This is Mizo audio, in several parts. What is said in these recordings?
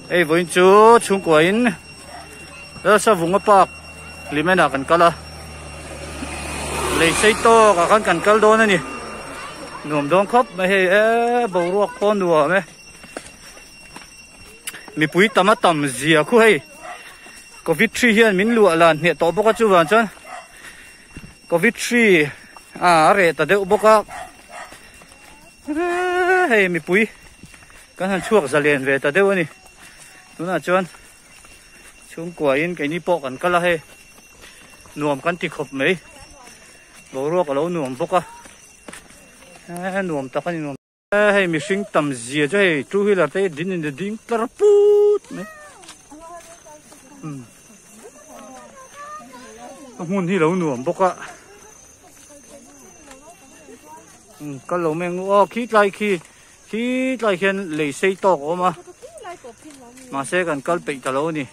Hei vawiin chu chhungkua in Lalsavunga park Hlimen ah kan kal a lei sei tawk ah khan kan kal dawn a ni nuam dawn khawp mai hei e boruak pawh nuam e mipui tam a tam zia khu hei covid hri hian min luah lan hneh tawh bawk a chuvang chuan covid hri a reh ta deuh bawk a hei mipui kan han chhuak zalen ve ta deuh a ni tunah chuan chhungkuain keini pawh kan kal a hei nuam kan ti khawp mai boruak a lo nuam bawk a nuam tak a ni nuam hei mihring tam zia chu hei two wheeler te hi din in ding tlar put mai a hmun hi lo nuam bawk a kal lo mai ang aw khi tlai khi khi tlai khian lei sei tawk a awm a mahse kan kal peih ta lo a ni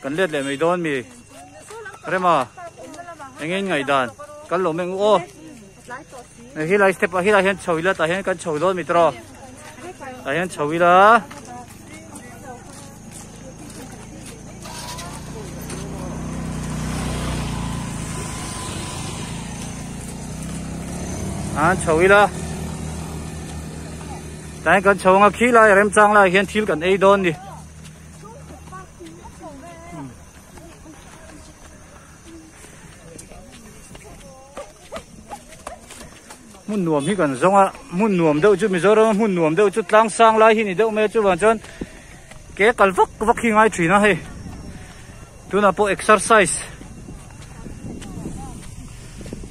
kan let leh mai dawn mi rema eng nge in ngaihdan kal lo mai ang aw. Helai step ah helai hian chho ila tah hian kan chho dawn mi tawh tah hian chho ila an chho ila tah hian kan chho anga khi lai remchang lai hian thil kan ei dawn ni. Hmun nuam hi kan zawng a hmun nuam deuh chu Mizoram a hmun nuam deuh chu tlang sang lai hi ni deuh mai a chuvang chuan ke kal vak vak hi ngai thin a hei tunah pawh exercise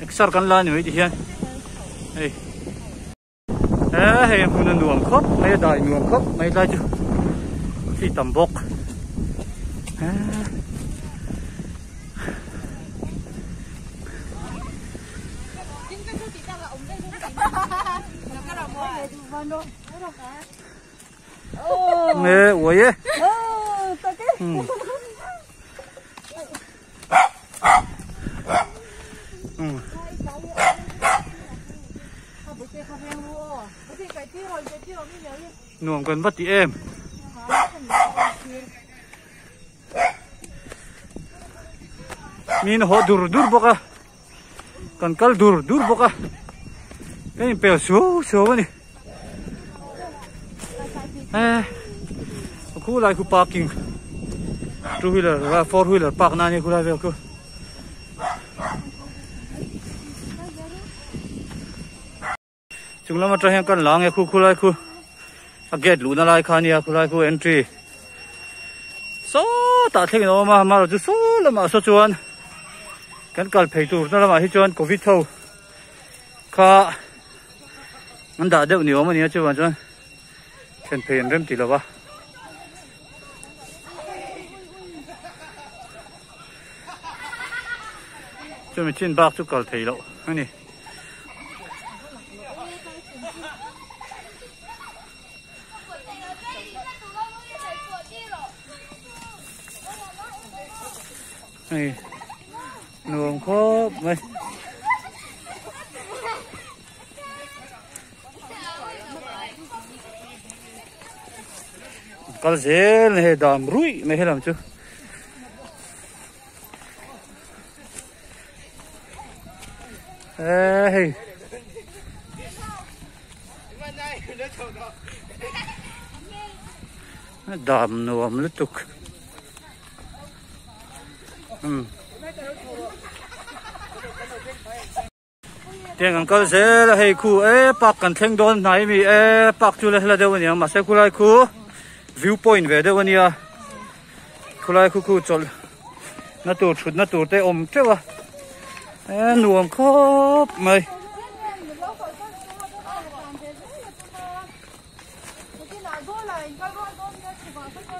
exer kan la ni mai ti hian hei. He hei hmun a nuam khawp mai a dai nuam khawp mai tlai chu khi tam bawk nge uai e Nuam kan va ti em. Min haw dur dur bawk a. Kan kal dur dur bawk a. Kan inpel suau suau a ni. Eh, khu lai khu parking. Two wheeler, four wheeler park na ni khu lai vel khu. Chung lam atang hian kan la nge khu khu lai khu a gate luhna lai kha ania khu lai khu entry sawtah thleng in a awm a amaherawh chu saw lamah saw chuan kan kal phei tur na lamah hi chuan covid ho kha an dah deuh ni awm ania chuvang chuan thlen phei an rem ti lo va. Chumi chin bak chu kal thei loh a ni. Hei nuam khawp mai. Kal zel hei dam ruih mai helam chu. Ê hei Dam nuam lutuk um Tiang an kal zel a hei khu e park kan thleng dawn hnai mi e park chu la hla deuh a niang mahse khulai khu view point ve deuh a nia khulai khu khu chawlh na tur thut na tur te awm teuh a e nuam khawp mai.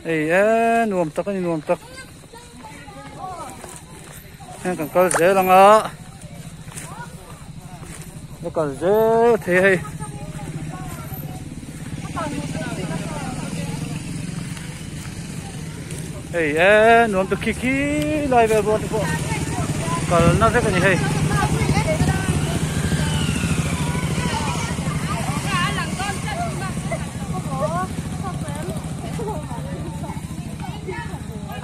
Hei e nuam tak a ni nuam tak heng kan kal zel ang a ka kal zel thei hei hei e nuam tak khi khi lai vel bawr te pawh kal na vek a ni hei.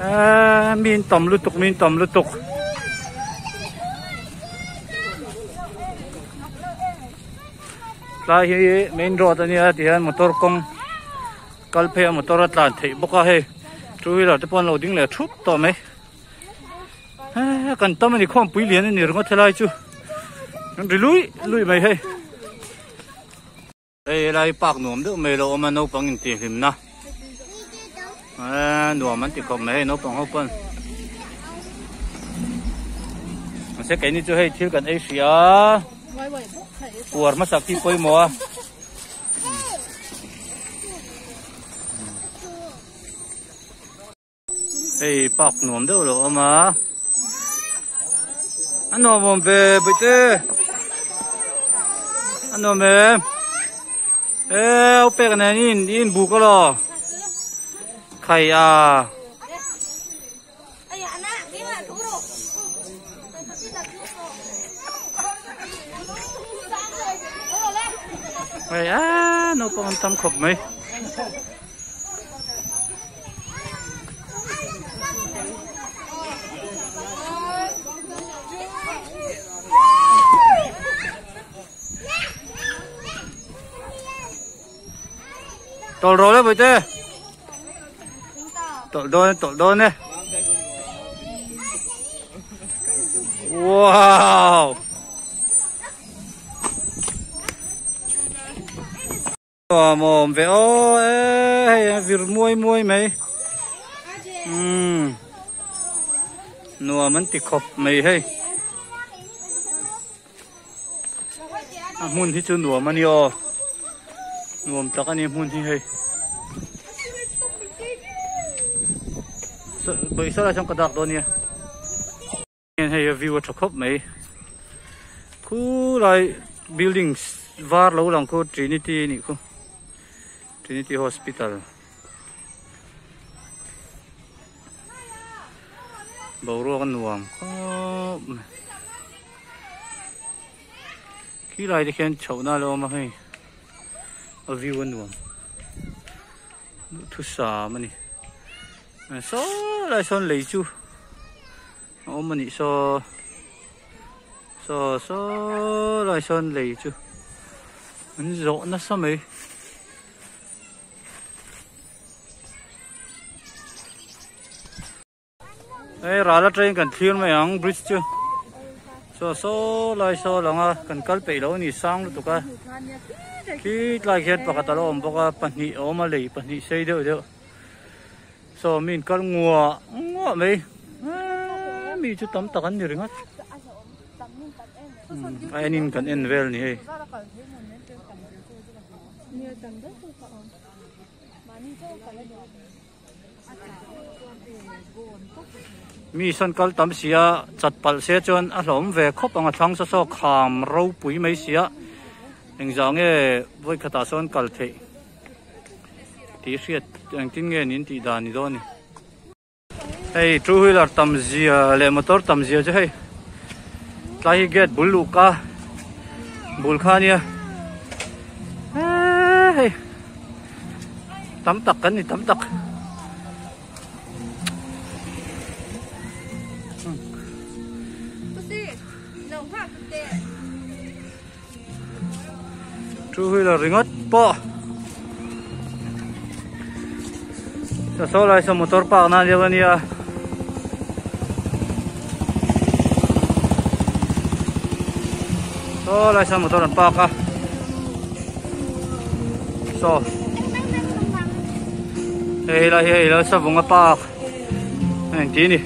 Eee mi in tam lutuk mi in tam lutuk. Tlai hi main road a nia tihian motor kawng kal phei a motor a tlan theih bawk a hei two wheeler te pawh an lo ding leh thup tawh mai eee kan tam a ni khawmpui lian a ni ringawt helai chu an ri luih luih mai hei. Hei helai park nuam deuh mai lo awm a naupang intihhlim na eee nuam an ti khawp mai hei naupang ho pawn mahse keini chu hei thil kan ei hrih a puar hmasak hi pawimawh a. Hei park nuam deuh lo awm a a nuam awm ve bawihte a nuam em e u pek nen in in buk alaw khai a. Hei a naupang an tam khawp mai. Tawlh rawh le bawihte Tawlh dawn e tawlh dawn e Wow Nuam awm ve aw e hei a vir muai muai mai umm nuam an ti khawp mai hei a hmun hi chu nuam a ni aw nuam tak a ni hmun hi hei bawihsa lai chuan ka dak dawn nia. Hei a view a tha khawp mai khulai building var lo lang khu trinity a nih khu trinity hospital boruak a nuam khawp mai khilai te khian chhoh na a lo awm a hei a view a nuam duhthusam a ni. Saw lai sawn lei chu a awm a nih saw saw saw lai sawn lei chu an zawh nasa mai. Hei ral atangin kan thlir mai ang bridge chu saw saw lai saw lang a kan kal peih lo a ni sang lutuk a khi tlai khian pakhat a lo awm bawk a pahnih a awm a lei pahnih sei deuh deuh. Saw mi in kal nguah nguah mai eee mi chu tam tak an ni ringawt a en in kan en vel ni hei. Mi sawn kal tam sia chat palh se chuan a hlawm ve khawp ang a thlang saw saw kham ropui mai sia engzah nge vawikhatah sawn kal theih. Tih hriat engtin nge nin tih dan ni dawn ni. Hei two wheeler tam zia leh motor tam zia chu hei tlai hi gate bul luh ka bul kha ania hei tam tak kan ni tam tak. Two wheeler ringawt pawh Sa saw lai saw motor park nan deuh ania Saw lai saw motor an park a Saw Hei lai hi hei lai savunga park Engti ni.